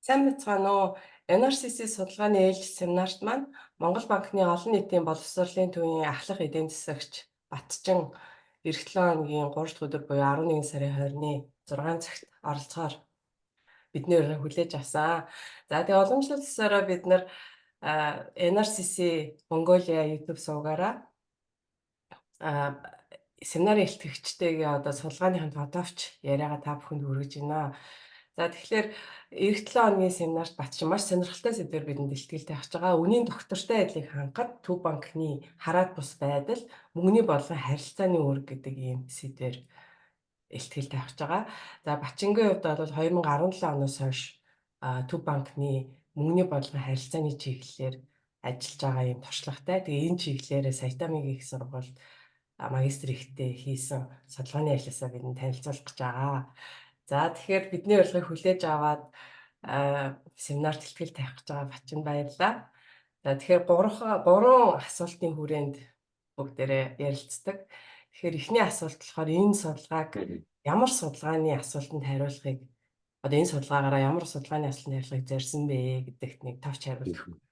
Сайн байцгаана уу? NRCC судалгааны ээлжит семинарт маань Монгол Банкны олон нийтийн боловсролын төвийн ахлах эдийн засагч Батчин ирэх 7 хоногийн 3 дахь өдөр буюу 11 сарын 20-ны 6 цагт оролцохоор бидний урилгыг хүлээж авсан. За, тэгээ уламжлалт ёсоороо бид нар NRCC Mongolia YouTube сувгаараа семинарын илтгэгчтэйгээ одоо судалгааныхын тодовч яриагаа та бүхэнд хүргэж байна. За, тэгэхээр ирэх 7 хоногийн семинарт Батчин маш сонирхолтой сэдвээр бидэнд илтгэл тавьж байгаа. Үнийн тогтвортой байдлыг хангахад Төв банкны хараат бус байдал, мөнгөний бодлогын харилцааны үүрэг гэдэг ийм сэдвээр илтгэл тавьж байгаа. За, Батчингийн хувьд бол 2017 оноос хойш Төв банкны мөнгөний бодлогын харилцааны чиглэлээр ажиллаж байгаа юм туршлагатай. Тэгээ энэ чиглэлээрээ Сайтамагийн их сургуульд магистр эрхтэй хийсэн судалгааны ажлаасаа бидэнд танилцуулах гэж байгаа. За, тэгэхээр бидний урилгыг хүлээж аваад семинарт илтгэл тавих гэж байгаа Батчинд баярлалаа. За, тэгэхээр гурван асуултын хүрээнд бүгдээрээ ярилцдаг. Тэгэхээр эхний асуулт болохоор энэ судалгааг ямар судалгааны асуултанд хариулахыг, одоо энэ судалгаагаараа ямар судалгааны асуултанд хариулахыг зорьсон бэ гэдэгт нэг товч хариулт өгөх.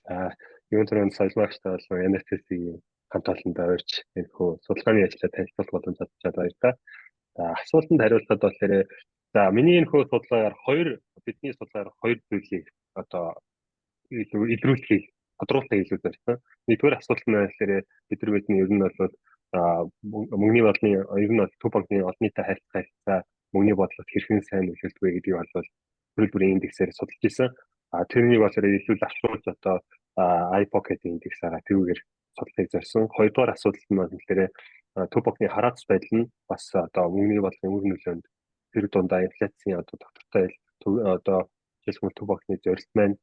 За, юун түрүүнд соёлмагчтай болон NRCC-ийн хамт олондоо урьж энэхүү судалгааны ажлаа танилцуулах боломж олгож баярлалаа. За, асуултанд хариулахад болохоор, за, миний энэхүү судалгаагаар хоёр бидний судалгаагаар хоёр зүйлийг одоо илүү илрүүлэхийг, тодруулахыг илүү зорьсон. Нэгдүгээр асуулт нь болохоор бидний ер нь бол мөнгөний бодлогын, ер нь бол Төв банкны олон нийтэд харилцах харилцаа мөнгөний бодлогод хэрхэн сайн нөлөөлдөг вэ гэдгийг бол төрөл бүрийн индексээр судалж ирсэн. А тэрнийг болохоор илүү давчруулж одоо iPocket индекс байгаа, тэрүүгээр судлахыг зорьсон. Хоёрдугаар асуудал нь болохоор Төв банкны хараат байдал нь бас одоо мөнгөний бодлогын үр нөлөөнд, тэр дундаа инфляцийн одоо тогтвортой, одоо жишээлбэл, Төв банкны зорилт маань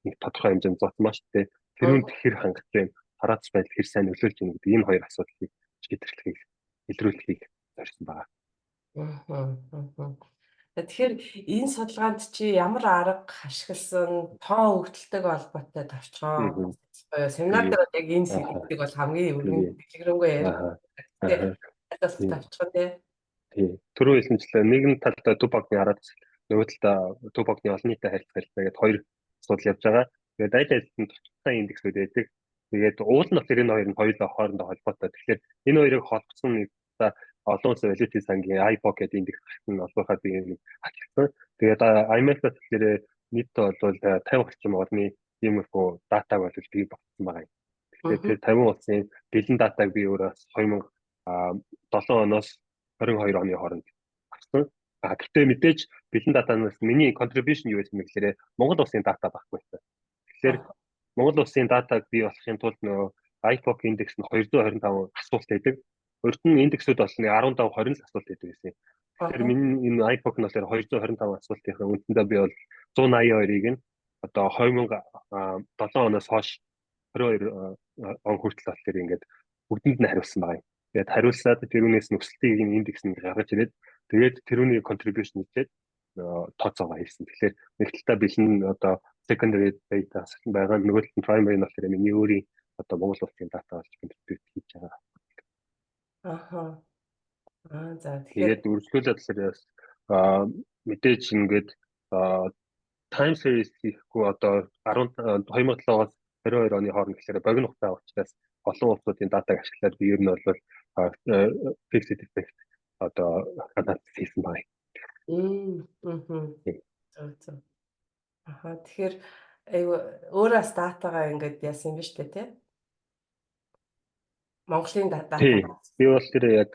нэг тодорхой хэмжээнд зогссон шүү дээ. Тэрүүнд хэр хангах юм, хараат байдал хэр сайн нөлөөлж байна гэдэг энэ хоёр асуудлыг шийдвэрлэхийг, илрүүлэхийг зорьсон байна. Тэгэхээр энэ судалгаанд чи ямар арга ашигласан, тоо өгөгдөлтэйг холбоотой товчхон. Семинар дээр яг энэ сэдвийг бол хамгийн өргөн дэлгэрэнгүй ярих. Тэгэхээр аль товчхон, тий. Тий. Түрүү хэлсэнчлээ, нэгэн талдаа Төв банкны хараат, нөгөө талдаа Төв банкны олон нийтэд харилцах харилцаа гэдэг хоёр асуудал явж байгаа. Тэгээд аль аль нь тусдаа индексүүд байдаг. Тэгээд уул нь болохоор энэ хоёр нь хоёулаа хоорондоо холбоотой. Тэгэхээр энэ хоёрыг холбосон нэг олон улсын валютын сангийн iPocket индекс гарсан олбоход би нэг ашигласан. Тэгээд IMF-аас тэгэхээр нийтдээ бол 50 орчим орны иймэрхүү датаг бол бий болсон байгаа юм. Тэгэхээр тэр 50 улсын бэлэн датаг би өөрөө 2007 оноос 22 оны хооронд авсан. А гэхдээ мэдээж бэлэн датанаас миний contribution юу байсан бэ гэхээр Монгол улсын дата байхгүй байсан. Тэгэхээр Монгол улсын датаг бий болохын тулд нөгөө iPoc индекс нь 225 асуулт байдаг. Урд нь индексүүд бол 15 20 л асуулт байдаг гэсэн. Тэгэхээр миний энэ iPoc нь болохоор 225 асуултынхаа үндсэндээ би бол 182-ыг нь одоо 2007 оноос хойш 22 он хүртэл болохоор ингээд бүгдэнд нь хариулсан байгаа юм. Тэгээд хариулсаад тэрүүнээс нөхцөлтийг энэ индекс нь гаргаж ирээд, тэгээд тэрүүний contribution хийгээд тооцоогоо хийсэн. Тэгэхээр нэг талдаа бэлэн одоо secondary data байгаа, нөгөө талд нь primary нь болохоор миний өөрийн одоо Монгол улсын дата болж contribute хийж байгаа. Аа, за, тэгэхээр Тэгээд үргэлжлүүлээд болохоор бас мэдээж ингээд time series хийхгүй, одоо 10 2007-оос 22 оны хооронд гэхээр богино хугацаа учраас олон улсуудын датаг ашиглаад би ер нь бол fixed effect одоо анализ хийсэн байна. Зөв зөв. Аха, тэгэхээр айгу өөрөөс датагаа ингээд яасан юм биш үү, те? Монголын дата. Тий. Би бол тэр яг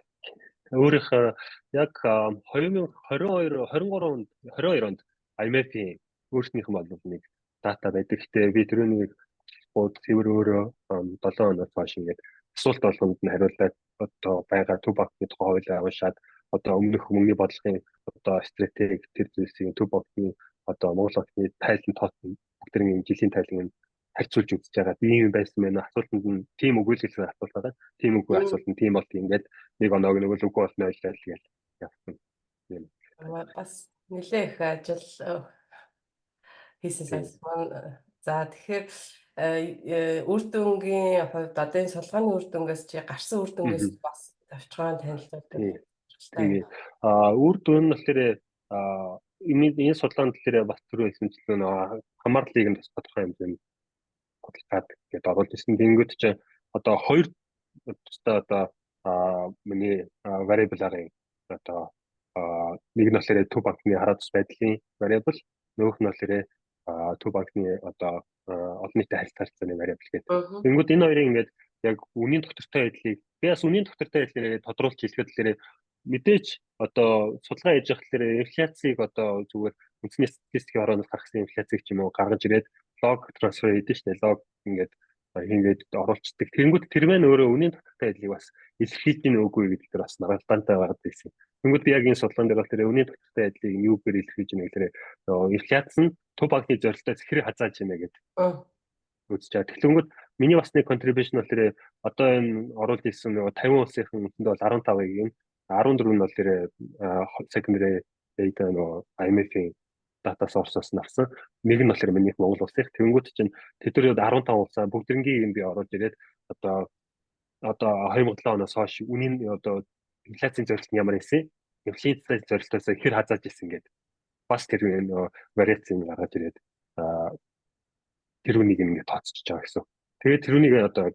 өөрийнхөө яг 2022 23 онд, 22 онд IMF-ийн өөрснийх нь бол нэг дата байдаг. Гэтэ би тэрүүнийг бууд цэвэр өөрөө 7 оноос хойш ингээд асуулт болгонд нь хариулаад, одоо байгаа Төв банкны тухай хуулиа уншаад, одоо өмнөх мөнгөний бодлогын одоо стратеги, тэр зүйлсийн, Төв банкны, одоо Монгол банкны тайлан тооцсон бүгдэрийн жилийн тайлан харьцуулж үзэж байгаа. Тийм юм байсан байна. Асуултанд нь тийм үгүй л гэсэн асуулт байгаа. Тийм үгүй асуулт нь тийм бол ингээд нэг оноог нөгөө л үгүй болно ойлоо л гээл явсан. Тийм. Бас нэлээ их ажил хийсэн санагдсан. За, тэгэхээр үр дүнгийн хувьд, одоо энэ судалгааны үр дүнгээс, чи гарсан үр дүнгээс бас товчхон танилцуулдаг. Тийм. А үр дүн нь болохоор Энэ судалгаанд дээр бас түрүү хэлсэнчлэн нөгөө хамаарлыг нь бас тодорхой хэмжээнд бодлоод гээд оруулж ирсэн. Тэнгүүд чинь одоо хоёр тусдаа одоо миний variable-арын одоо нэг нь болохоор төв банкны хараа зүйн байдлын variable, нөгөөх нь болохоор төв банкны одоо олон нийтийн харилцааны variable гэдэг. Тэнгүүд энэ хоёрын ингээд яг үнийн тогтвортой байдлыг би бас үнийн тогтвортой байдлыг тодруулж хэлэхэд болохоор мэдээж одоо судалгаа хийж явах болохоор инфляцийг одоо зүгээр үндэсний статистикийн хорооноос гаргасан инфляцийг ч юм уу гаргаж ирээд log transfer хийдэж штэ, log ингээд ингээд оруулцдаг. Тэнгүүд тэр маань өөрөө үнийн тогтвортой байдлыг бас илэрхийлж гин үгүй гэдэг дээр бас маргалдаантай байгаад байсан. Тэнгүүд би яг энэ судалгаан дээр бол тэр үнийн тогтвортой байдлыг юугээр илэрхийлж гинэ гэхээр инфляц нь төв банкны зорилттой хэрэг хазааж байна гэдэг үзэж байгаа. Тэгэнгүүт миний бас нэг contribution бол тэр одоо энэ оруулж ирсэн нөгөө 50 улсын үндсэндээ бол 15-ыг юм, 14 нь бол тэр secondary data, нөгөө IMF-ийн data source-оос нь авсан. Нэг нь болохоор минийх Монгол улсынх. Тэгэнгүүт чинь тэдгээр 15 улсаа бүгдэрнгийн юм би оруулж ирээд одоо 2007 оноос хойш үнийн одоо инфляцийн зорилт нь ямар байсан, инфляцийн зорилтоос хэр хазааж ирсэн гэдэг бас тэр нөгөө вариацийг гаргаж ирээд тэр үнийг ингээд тооцож байгаа гэсэн. Тэгээд тэр үнийг одоо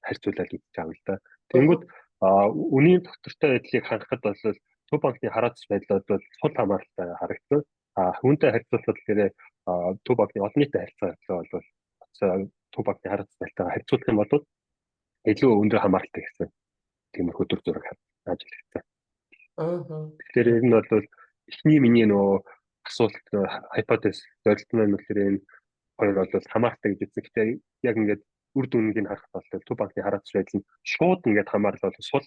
харьцуулаад үзэж байгаа юм л да. Тэнгүүд үнийн тогтвортой байдлыг харахад бол төв банкны хараа зүйн байдлууд бол сул хамааралтай харагдсан. А үүнтэй харьцуулахад тэгэхээр төв банкны олон нийтийн харилцаа бол төв банкны хараа зүйн байдалтайгаа харьцуулах юм бол илүү өндөр хамааралтай гэсэн тиймэрхүү дүр зураг ажиглагдсан. Тэгэхээр энэ нь бол эхний миний нөгөө асуулт, hypothesis, зорилт маань болохоор энэ хоёр бол хамаартай гэж үзсэн. Гэхдээ яг ингээд үр дүнг нь харахад бол төв банкны хараа зүйн байдал нь шууд ингээд хамаарал бол сул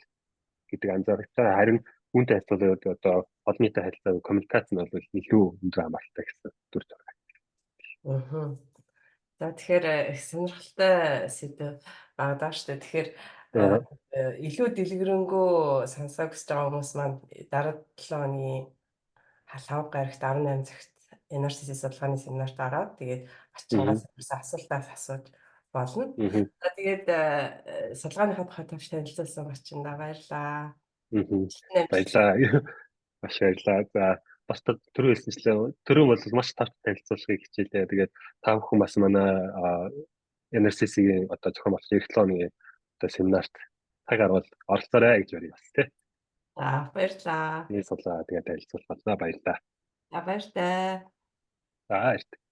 гэдэг анзаарчихсан. Харин үүнтэй харьцуулаад одоо олон нийтийн харилцаа, коммуникац нь бол илүү өндөр хамааралтай гэсэн дүр зураг. За, тэгэхээр их сонирхолтой сэдэв байгаа шүү дээ. Тэгэхээр илүү дэлгэрэнгүй сонсоо хүсэж байгаа хүмүүс маань дараа 7 хоногийн лхагва гарагт 18 цагт NRCC судалгааны семинарт ороод, тэгээд Батчингаас асуултаас асууж болно. За, тэгээд судалгааныхаа тухай товч танилцуулсан Батчиндаа баярлалаа. Баярлалаа. Маш баярлалаа. За, бас түрүү хэлсэнчлэн түрүү бол маш товч танилцуулахыг хичээлээ. Тэгээд та бүхэн бас манай NRCC-ийн одоо зохион байгуулалт ирэх 7 хоногийн одоо семинарт цаг гаргавал оролцоорой гэж барья бас тий. За, баярлалаа. Миний судалгаа тэгээд танилцуулах боллоо. Баярлалаа. За, баяртай. За, баяртай.